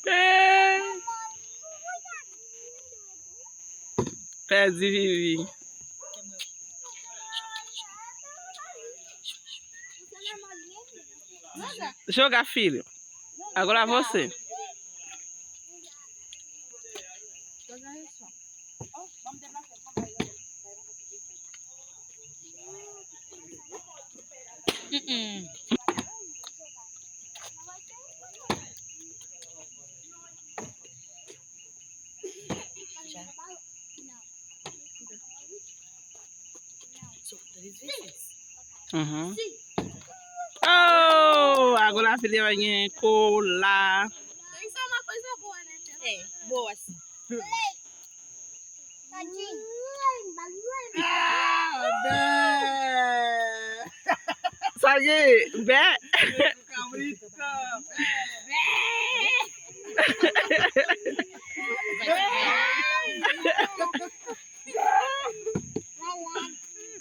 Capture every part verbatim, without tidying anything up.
Eh. Pèdi Vivi. Joga, filho. Agora você. Mm-mm. Uhum. Oh, agora a filha vai ganhar cola. Isso é uma coisa boa, né? É, boa, sim. Sa gen bè.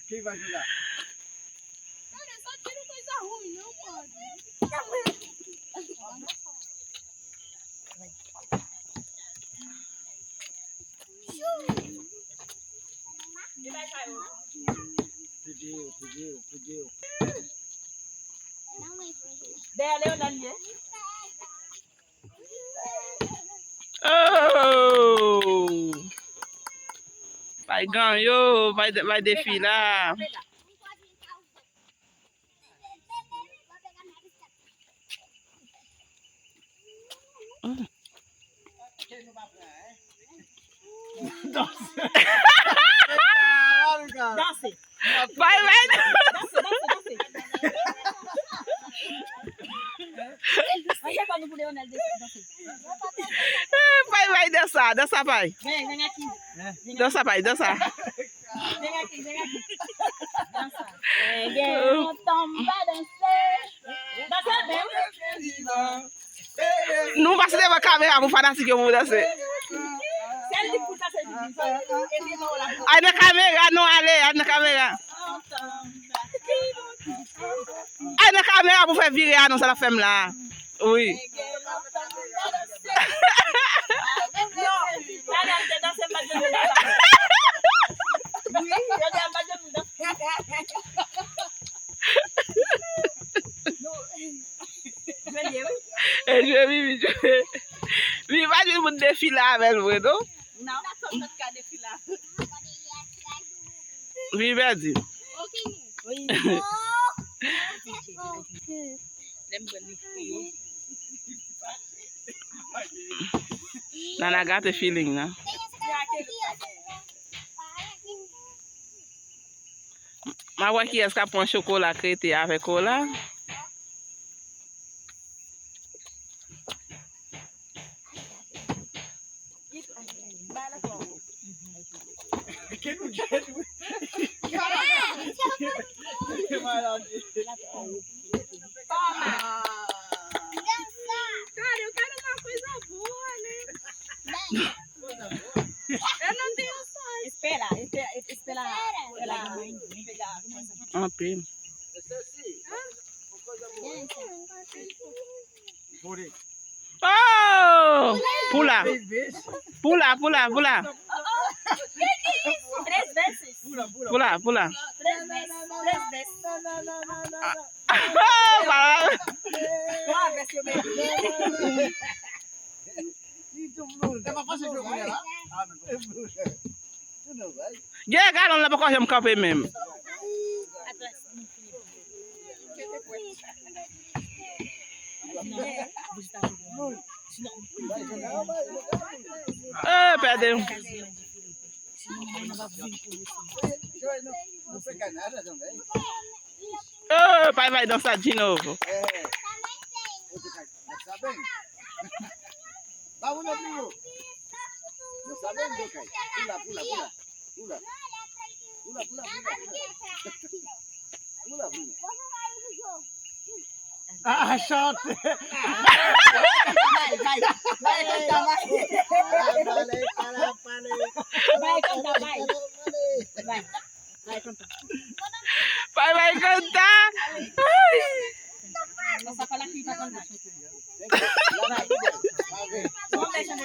Quem vai jogar? Olha, só tira coisa ruim, não pode. Pediu, pediu, pediu. Dèyè Leonel ye. Oh! Vai ganhou, vai, vai defilar. Danse. Vai, vai. Danse, danse, danse. Mas é quando o Leonel danse. Vai, vai dançar, dança, vai. Vem, vem aqui. Dança, vai, dança. Vem aqui, vem aqui. Dança. Peguei no tom, vai dançar. Dança mesmo. Nou pase devan kamera pou fanatik yo pou danse. Sèl li pou danse, li di. Ay nan kamera, non, ale, ay nan kamera. Ay nan kamera pou fè vire a, non, sa l ap fè m la. Wi. E jwe, Vivi jwe. Vivi pa jwenn moun defile avè l vre, non? Non, nou ka defile avè l. Vivi pèdi. Wi. Nana gate feeling nan. M a wè kiyès k ap pran chokola k rete avè kola. Cara, eu quero uma coisa boa, né? Eu não tenho só. Espera, espera, espera. Espera. Anpil. Booty. Oh! Pula. Pula, pula, pula. Três vezes. Pula, pula. Três vezes. Três vezes. Para. Uma vez que eu bebi. Tem uma faixa de jogo nela? Ah, não. Gen galon la poko janm kanpe menm. Eh, pèdi. Eh, pai vai dançar de novo. Vamos, meu primo. Não sabemos, meu pai. Pula, pula, pula. Pula. Pula, pula, pula, pula. Pula, pula. Ah, shot. Vai, vai. Vai, vai, vai. Vai, vai, vai. Vai, vai cantar. Vai, vai cantar. Ai. Pasa pa la fita cantar. Vai,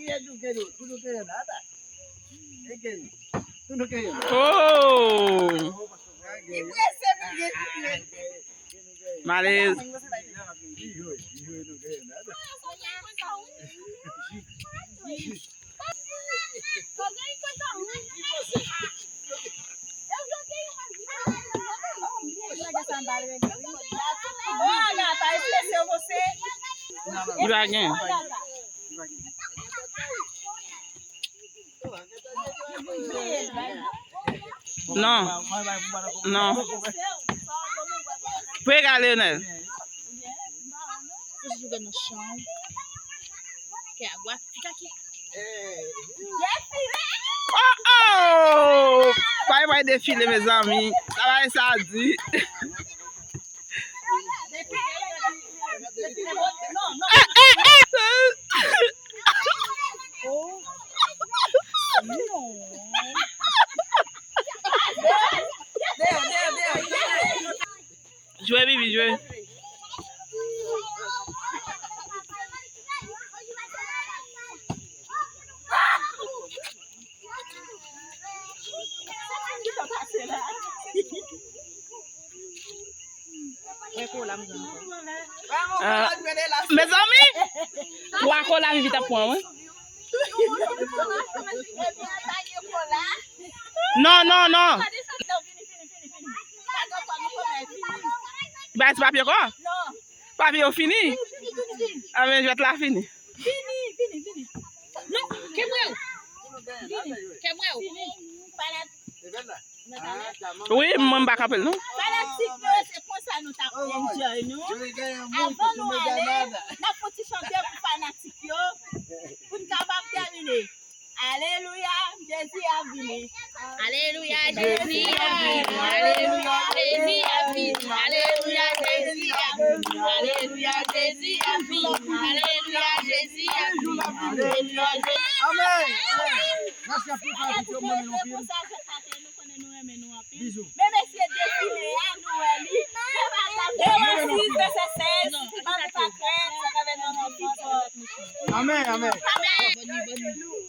Quem é do Quero? Tu não quer nada? Quem é? Tu não quer nada? Oh! Li prese pou l gen figye. Malez. Ô, Agatha, esqueceu você. Li pa gen. Non. Non. Pega, Leonel. Oh, oh! Bay, bay defile, mezanmi. Sa bay sa di. Jwe, Bibi, jwe. Ah, mezanmi, twa kola Vivi t ap pran, wi. Non, non, non. Ba ti papye ankò? Papye yo fini. A men jwèt la fini. Vini, vini, vini. Non, kenbe w. Vini, kenbe w. Wi, mwen m pa kanpe l non. Fanatik yo, se konsa nou t ap enjoy nou. Avan nou ale, n ap fè yon ti chante pou fanatik yo, pou n kapab tèmine. Alelouya, Jezi ap vini. Alelouya, Jezi ap vini. Alelouya, Jezi ap vini. Alelouya, Jezi ap vini. Alelouya, Jezi ap vini. Alelouya, Jezi ap vini. Alelouya, Jezi. Amèn. Amèn. Mèsi anpil, frè Tito, mwen menm anpil. Bizou. Men mesye defile a, nou wè li. Verset six, verset seize, pa nou pa krèt, sa ka vin nan non Jezi. Amèn, amèn. Amèn.